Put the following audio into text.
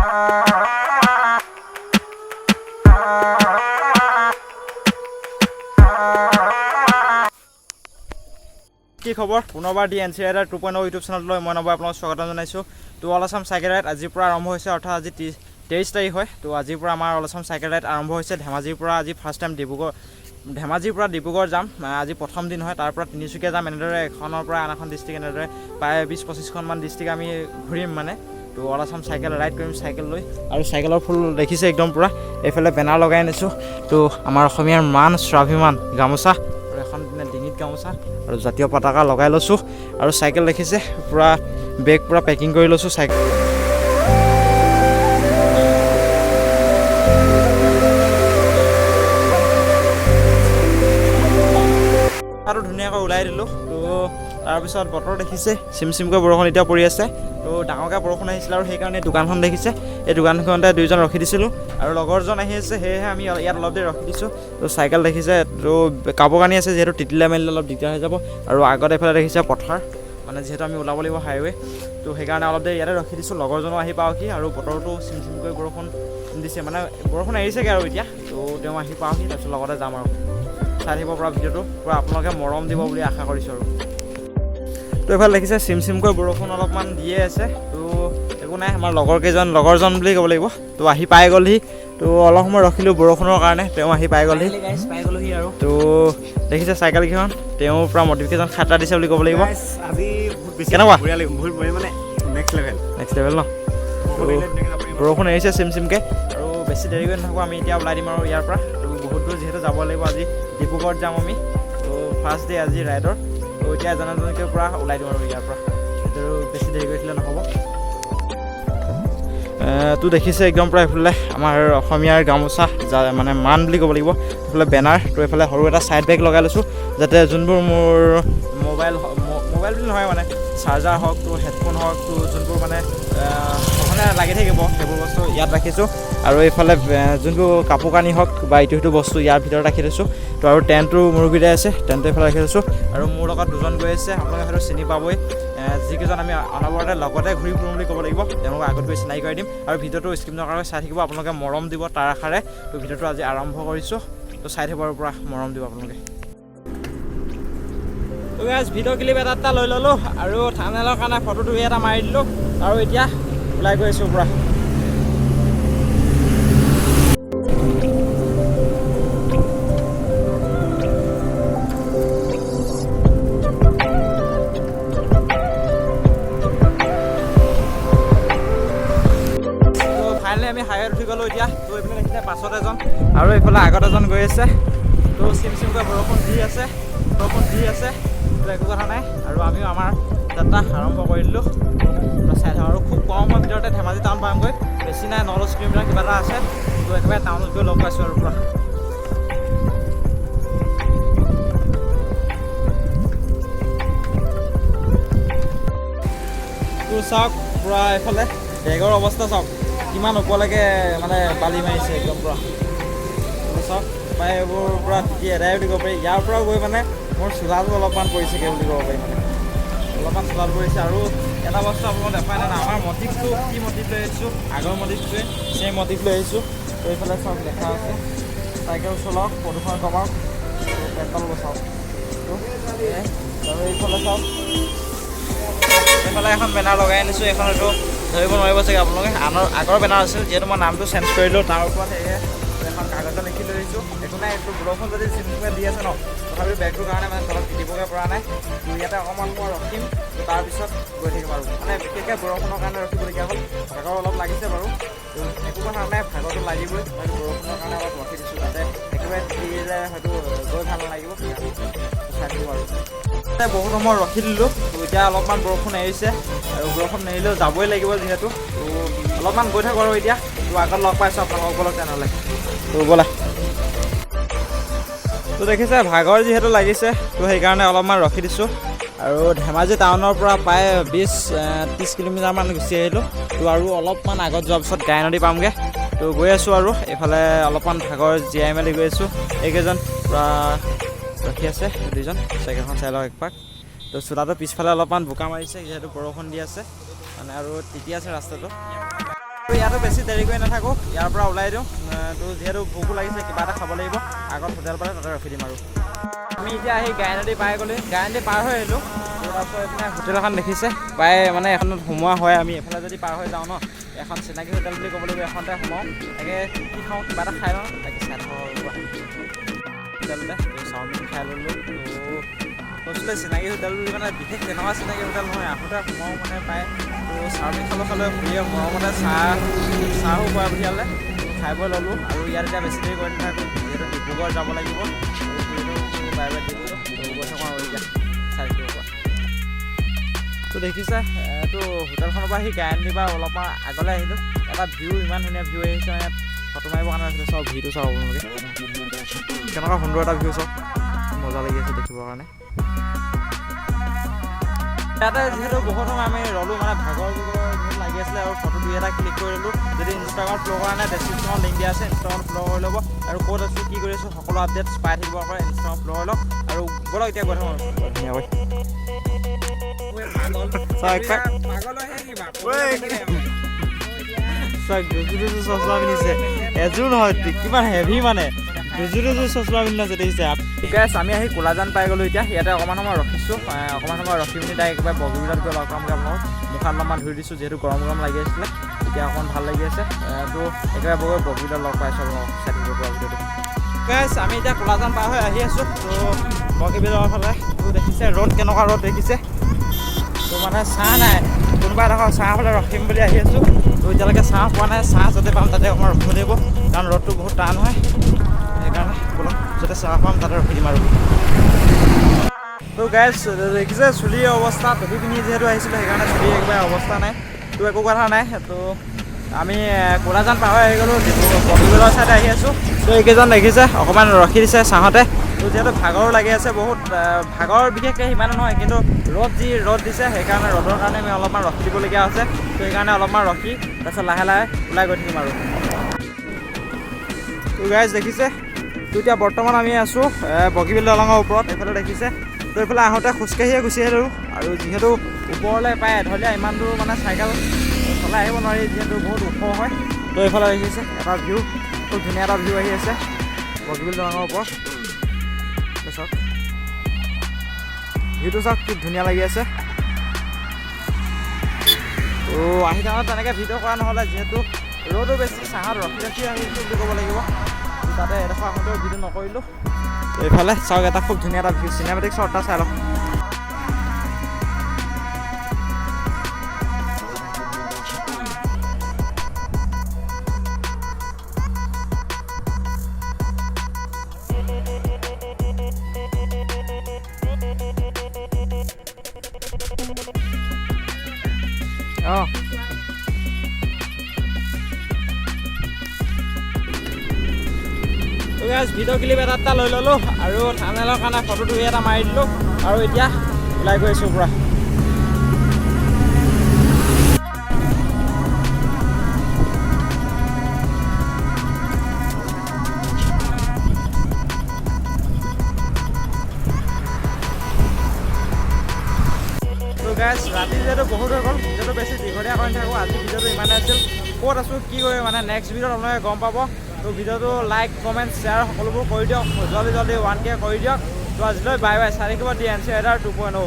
কি খবৰ? পুনৰবাৰ দি N C rider 2.0 YouTube চেনেললৈ মই নবাৰ আপোনালোক স্বাগতম জনাইছোঁ। তো অল আছাম চাইকেল ৰাইড আজিৰ পৰা আৰম্ভ হৈছে, অৰ্থাৎ আজি 23 তাৰিখ হয়। তো আজিৰ পৰা আমাৰ অল আছাম চাইকেল ৰাইড আৰম্ভ হৈছে। ধেমাজিৰ পৰা আজি ফাৰ্ষ্ট টাইম ডিব্ৰুগড়, ধেমাজিৰ পৰা ডিব্ৰুগড় যাম। আজি প্ৰথম দিন হয়। তাৰ পৰা তিনিচুকীয়া যাম। এনেদৰে এখনৰ পৰা আন এখন ডিষ্ট্ৰিক্ট, এনেদৰে প্ৰায় 20-25খনমান ডিষ্ট্ৰিক্ট আমি ঘূৰিম মানে। তো অল আছাম চাইকেল ৰাইড কৰিম চাইকেল লৈ। আৰু চাইকেলৰ ফুল দেখিছে একদম পূৰা এইফালে বেনাৰ লগাই আনিছোঁ। তো আমাৰ অসমীয়াৰ মান স্বাভিমান গামোচা আৰু এখন ডিঙিত গামোচা আৰু জাতীয় পতাকা লগাই লৈছোঁ। আৰু চাইকেল দেখিছে, পূৰা বেগ পূৰা পেকিং কৰি লৈছোঁ চাইকেল। আৰু ধুনীয়াকৈ ওলাই দিলোঁ। তো তাৰপিছত বতৰ দেখিছে, চিম চিমকৈ বৰষুণ এতিয়া পৰি আছে। তো ডাঙৰকৈ বৰষুণ আহিছিলে আৰু সেইকাৰণে দোকানখন দেখিছে, এই দোকানখনতে দুইজন ৰখি দিছিলোঁ আৰু লগৰজন আহি আছে, সেয়েহে আমি ইয়াত অলপ দেৰি ৰখি দিছোঁ। তো চাইকেল দেখিছে, তো কাপোৰ কানি আছে, যিহেতু তিতিলে মেলিলে অলপ দিগদাৰ হৈ যাব। আৰু আগত এইফালে দেখিছে পথাৰ, মানে যিহেতু আমি ওলাব লাগিব হাইৱে, তো সেইকাৰণে অলপ দেৰি ইয়াতে ৰখি দিছোঁ। লগৰজনো আহি পাওঁহি আৰু বতৰটো চিম চিমকৈ বৰষুণ দিছে, মানে বৰষুণ এৰিছেগৈ আৰু এতিয়া। তো তেওঁ আহি পাওঁহি, তাৰপিছত লগতে যাম আৰু চাই থাকিব পৰা ভিডিঅ'টো পূৰা আপোনালোকে মৰম দিব বুলি আশা কৰিছোঁ। আৰু তো এইফালে দেখিছে, চিম চিমকৈ বৰষুণ অলপমান দিয়ে আছে। তো একো নাই, আমাৰ লগৰ কেইজন, লগৰজন বুলি ক'ব লাগিব, তো আহি পাই গ'লহি। তো অলপ সময় ৰখিলোঁ বৰষুণৰ কাৰণে, তেওঁ আহি পাই গ'লহি। পাই গ'লোহি আৰু। তো দেখিছে চাইকেলকেইখন, তেওঁ পূৰা মটিভেশ্যন খাতৰা দিছে বুলি ক'ব লাগিব। Guys, আজি বহুত বেছি কেনেকুৱা? বঢ়িয়া লাগিব, বহুত বঢ়িয়া, মানে নেক্সট লেভেল। নেক্সট লেভেল ন? বৰষুণ এৰিছে চিম চিমকৈ আৰু বেছি দেৰি কৰি নাথাকোঁ, আমি এতিয়া ওলাই দিম আৰু ইয়াৰ পৰা। তো বহুত দূৰ যিহেতু যাব লাগিব, আজি ডিব্ৰুগড়ত যাম আমি। তো ফাৰ্ষ্ট ডে আজি ৰাইডৰ। তো এতিয়া এজন এজনকৈ পূৰা ওলাই দিম আৰু ইয়াৰ পৰা, সেইটো বেছি দেৰি কৰি দিলে নহ'ব। তো দেখিছে একদম পূৰা এইফালে আমাৰ অসমীয়াৰ গামোচা, যা মানে মান বুলি ক'ব লাগিব, এইফালে বেনাৰ। তো এইফালে সৰু এটা ছাইড বেগ লগাই লৈছোঁ, যাতে যোনবোৰ মোৰ মোবাইল, মোবাইল বুলি নহয়, মানে চাৰ্জাৰ হওক, তো হেডফোন হওক, তো যোনবোৰ মানে সঘনে লাগি থাকিব, সেইবোৰ বস্তু ইয়াত ৰাখিছোঁ। আৰু এইফালে যোনবোৰ কাপোৰ কানি হওক বা ইটো সিটো বস্তু ইয়াৰ ভিতৰত ৰাখি থৈছোঁ। তো আৰু টেণ্টটো মোৰ গুৰিতে আছে, টেণ্টটো এইফালে ৰাখি থৈছোঁ। আৰু মোৰ লগত দুজন গৈ আছে, আপোনালোকে হয়তো চিনি পাবই। যিকেইজন আমি অনবৰতে লগতে ঘূৰি ফুৰোঁ বুলি ক'ব লাগিব, তেওঁলোকক আগত গৈ চিনাকি কৰি দিম। আৰু ভিডিঅ'টো স্কিপ নকৰাকৈ চাই থাকিব, আপোনালোকে মৰম দিব তাৰ আশাৰে তো ভিডিঅ'টো আজি আৰম্ভ কৰিছোঁ। তো চাই থাকিব আৰু পূৰা মৰম দিব আপোনালোকে। তো গাইজ, ভিডিঅ' ক্লিপ এটা এটা লৈ ল'লোঁ আৰু থাম্বনেইলৰ কাৰণে ফটো দুই এটা মাৰি দিলোঁ আৰু এতিয়া ওলাই গৈ আছোঁ পূৰা। তো ফাইনেলি আমি হাইৱেত উঠি গ'লোঁ এতিয়া। তো এইফালে দেখিছে, পাছত এজন আৰু এইফালে আগত এজন গৈ আছে। তো চিম চিমকৈ বৰষুণ দি আছে, বৰষুণ দি আছে, তো একো কথা নাই। আৰু আমিও আমাৰ যাত্ৰা আৰম্ভ কৰি দিলোঁ। তো চাই থাকোঁ আৰু খুব কম সময়ৰ ভিতৰতে ধেমাজি টাউন পামগৈ। বেছি নাই, 9-10 কিলোমিটাৰ কিবা এটা আছে। তো একেবাৰে টাউনত গৈ লগ পাইছোঁ আৰু পূৰা। তো চাওক, পূৰা এইফালে বেগৰ অৱস্থা চাওক, কিমান ওপৰলৈকে মানে বালি মাৰিছে একদম পূৰা। তো চাওক, প্ৰায় এইবোৰ পূৰা তিতি এদাই বুলি ক'ব পাৰি। ইয়াৰ পৰাও গৈ মানে মোৰ চোলাটো অলপমান পৰিছেগৈ বুলি ক'ব পাৰি, মানে অলপমান চোলাত পৰিছে। আৰু এটা বস্তু আপোনালোকক দেখুৱাই নাই, আমাৰ মটিভটো কি মটিভ লৈ আহিছোঁ, আগৰ মটিভটোৱে ছেইম মটিভ লৈ আহিছোঁ। তো এইফালে চাওক, লেখা আছে, চাইকেল চলাওক, প্ৰদূষণ কমাওক, পেট্ৰল বচাওক। তো সেয়াই। আৰু এইফালে চাওক, এইফালে এখন বেনাৰ লগাই আনিছোঁ। এইখন হয়তো ধৰিব নোৱাৰিব চাগে আপোনালোকে, আনৰ আগৰ বেনাৰ আছিল, যিহেতু মই নামটো চেঞ্জ কৰিলোঁ তাৰ ওপৰত, সেয়েহে এখন কাগজত লিখি লৈ আহিছোঁ। একো নাই, এইটো বৰষুণ যদি চিমচিমে দি আছে ন, তথাপিও বেগটোৰ কাৰণে মানে তলত তিতিবগৈ পৰা নাই। তো ইয়াতে অকণমান সময় ৰখিম, তো তাৰপিছত গৈ থাকিম। আৰু মানে বিশেষকৈ বৰষুণৰ কাৰণে ৰখিবলগীয়া হ'ল। ভাগৰ অলপ লাগিছে বাৰু, তো একো কথা নাই, ভাগৰটো লাগিবই। হয়তো বৰষুণৰ কাৰণে অলপ ৰখি দিছোঁ, যাতে একেবাৰে তিতিলে হয়তো গৈ ভাল নালাগিব। সেইকাৰণে চাই থাকিব। আৰু বহুত সময় ৰখি দিলোঁ। তো এতিয়া অলপমান বৰষুণ এৰিছে আৰু বৰষুণ নেৰিলেও যাবই লাগিব যিহেতু, তো অলপমান গৈ থাকোঁ আৰু এতিয়া। তো আগত লগ পাইছোঁ আপোনালোকক, ব'লক তেনেহ'লে। তো ব'লা। তো দেখিছে, ভাগৰ যিহেতু লাগিছে, তো সেইকাৰণে অলপমান ৰখি দিছোঁ। আৰু ধেমাজি টাউনৰ পৰা প্ৰায় 20-30 কিলোমিটাৰমান গুচি আহিলোঁ। তো আৰু অলপমান আগত যোৱাৰ পিছত গাই নদী পামগৈ। তো গৈ আছোঁ আৰু এইফালে অলপমান ভাগৰ জীয়াই মেলি গৈ আছোঁ। এইকেইজন পূৰা ৰখি আছে দুইজন, চাইকেলখন চাই লওক একপাক। তো চোলাটো পিছফালে অলপমান বোকা মাৰিছে, যিহেতু বৰষুণ দি আছে মানে আৰু তিতি আছে ৰাস্তাটো। আৰু ইয়াতো বেছি দেৰি কৰি নাথাকোঁ, ইয়াৰ পৰা ওলাই দিওঁ। তো যিহেতু ভোকো লাগিছে, কিবা এটা খাব লাগিব। আগত হোটেল পালে তাতে ৰখি দিম। আৰু আমি এতিয়া আহি গাইনদী পাই গ'লোঁ, গাইনদী পাৰ হৈ আহিলোঁ। তো তাৰপিছত এইপিনে হোটেল এখন দেখিছে প্ৰায়, মানে এখনত সোমোৱা হয়। আমি এইফালে যদি পাৰ হৈ যাওঁ ন, এখন চিনাকি হোটেল বুলি ক'ব লাগিব, এখনতে সোমাওঁ। তাকে কি খাওঁ, কিবা এটা খাই লওঁ, তাকে চাই থাকোঁ। হোটেলতে চাওমিন খাই ল'লোঁ। তো কৈছিলে চিনাকি হোটেল বুলি, মানে বিশেষ তেনেকুৱা চিনাকি হোটেল নহয়, আহোঁতে সোমাওঁ মানে পায়। তো চাওমিন খালোঁ, খালোঁ খুৰীয়ে মৰমতে চাহো খুৱাই পঠিয়ালে, খাই বৈ ল'লোঁ। আৰু ইয়াত এতিয়া বেছি দেৰি কৰি নাথাকোঁ, যিহেতু ডিব্ৰুগড় যাব লাগিব। খুৰীটো বাই বাই দি দিলোঁ, গৈ থাকোঁ আৰু এতিয়া চাই থাকিব পৰা। তো দেখিছে এইটো হোটেলখনৰ পৰা আহি গায়নদীৰ পৰা অলপমান আগলৈ আহিলোঁ। এটা ভিউ, ইমান ধুনীয়া ভিউ আহিছে, মানে ফটো মাৰিবৰ কাৰণে ৰাখিলোঁ। চাওক ভিউটো, চাওক আপোনালোকে কেনেকুৱা সুন্দৰ এটা ভিউ, চাওক মজা লাগি আছে দেখিবৰ কাৰণে। ইয়াতে যিহেতু বহুত সময় আমি ৰ'লোঁ, মানে ভাগৰ জোগৰ বহুত লাগি আছিলে, আৰু ফটো দুই এটা ক্লিক কৰি ল'লোঁ। যদি ইনষ্টাগ্ৰামত ফ'ল' কৰা নাই, ডেছক্ৰিপশ্যনত লিংক দিয়া আছে, ইনষ্টাগ্ৰামত ফ'ল' কৰি ল'ব। আৰু ক'ত আছোঁ, কি কৰি আছোঁ, সকলো আপডেটছ পাই থাকিব পাৰে, ইনষ্টাগ্ৰামত ফ'ল' কৰি লওক। আৰু ব'লক এতিয়া গৈ থাকোঁ ধুনীয়াকৈ। চাওক, চাওক, দুযোৰ দুযোৰ চশমা পিন্ধিছে, এযোৰ নহয়, কিমান হেভি, মানে দুযোৰ দুযোৰ চশমা পিন্ধি আছে, দেখিছে। গাইছ, আমি আহি কোলাজান পাই গ'লোঁ। এতিয়া ইয়াতে অকণমান সময় ৰখিছোঁ। অকণমান সময় ৰখি পিনি তাই একেবাৰে বগীবিলত গৈ লগ পামগৈ আপোনালোক। মুখত অলপমান ধুই দিছোঁ, যিহেতু গৰম গৰম লাগি আছিলে, এতিয়া অকণমান ভাল লাগি আছে। তো একেবাৰে বগীবিলত লগ পাইছোঁ আপোনালোক, চাই থাকিব পৰা ভিডিঅ'টো। গাইছ, আমি এতিয়া কোলাজান পাৰ হৈ আহি আছোঁ তো বগীবিলৰ ফালে। তো দেখিছে ৰ'দ, কেনেকুৱা ৰ'দ দেখিছে। তো মানে ছাঁ নাই, কোনোবা এডোখৰ ছাঁ ফালে ৰখিম বুলি আহি আছোঁ। তো এতিয়ালৈকে ছাঁ পোৱা নাই, ছাঁ য'তে পাম তাতে অকণমান ৰখিব লাগিব, কাৰণ ৰ'দটো বহুত টান হয়। সেইকাৰণে ব'লক, য'তে ছাঁ পাম তাতে ৰখি দিম। আৰু তো গাইছ, দেখিছে চুলিৰ অৱস্থা, টুপি পিন্ধি যিহেতু আহিছিলোঁ, সেইকাৰণে চুলিৰ একেবাৰে অৱস্থা নাই। তো একো কথা নাই। তো আমি কোলাজান পাৰ হৈ আহি গ'লোঁ, বগীবিলৰ চাইডে আহি আছোঁ। তো এইকেইজন দেখিছে অকণমান ৰখি দিছে ছাঁহতে। তো যিহেতু ভাগৰো লাগি আছে বহুত, ভাগৰ বিশেষকৈ সিমানো নহয়, কিন্তু ৰ'দ যি ৰ'দ দিছে, সেইকাৰণে ৰ'দৰ কাৰণে আমি অলপমান ৰখি দিবলগীয়া হৈছে। তো সেইকাৰণে অলপমান ৰখি তাৰপিছত লাহে লাহে ওলাই গৈ থাকিম। আৰু তো গাইজ দেখিছে, তো এতিয়া বৰ্তমান আমি আছোঁ বগীবিল দলঙৰ ওপৰত, এইফালে দেখিছে। তো এইফালে আহোঁতে খোজকাঢ়িয়ে গুচি আহিলোঁ, আৰু যিহেতু ওপৰলৈ প্ৰায় এঢলীয়া, ইমান দূৰ মানে চাইকেল চলাই আহিব নোৱাৰি, যিহেতু বহুত ওখ হয়। তো এইফালে দেখিছে এটা ভিউ, খুব ধুনীয়া এটা ভিউ আহি আছে বগীবিল দলঙৰ ওপৰত। চাওক ভিউটো, চাওক কি ধুনীয়া লাগি আছে। তো আহি থাকোঁতে তেনেকৈ ভিডিঅ' কৰা নহ'লে, যিহেতু ৰ'দো বেছি, ছাঁত ৰখি ৰখি আহিছোঁ বুলি ক'ব লাগিব। তাতে এডোখৰ আহোঁতেও ভিডিঅ' নকৰিলোঁ। এইফালে চাওক এটা খুব ধুনীয়া এটা ভিউ, চিনেমেটিক শ্বট এটা চাই লওক। অঁ, ভিডিঅ' ক্লিপ এটা এটা লৈ ল'লোঁ আৰু থামনেলৰ কাৰণে ফটো দুই এটা মাৰি দিলোঁ, আৰু এতিয়া ওলাই গৈ আছোঁ পূৰা। তো গাইছ, ৰাতি যিহেতু বহুত হৈ গ'ল, ভিডিঅ'টো বেছি দীঘলীয়া কৰি নাথাকোঁ। আজি ভিডিঅ'টো ইমানেই আছিল। ক'ত আছোঁ, কি কৰি, মানে নেক্সট ভিডিঅ'ত আপোনালোকে গম পাব। তো ভিডিঅ'টো লাইক, কমেণ্ট, শ্বেয়াৰ সকলোবোৰ কৰি দিয়ক, জল্দি জল্দি 1K কৰি দিয়ক। তো আজিলৈ বাই বাই, চাই থাকিব ডি এন চি ৰাইডাৰ 2.0।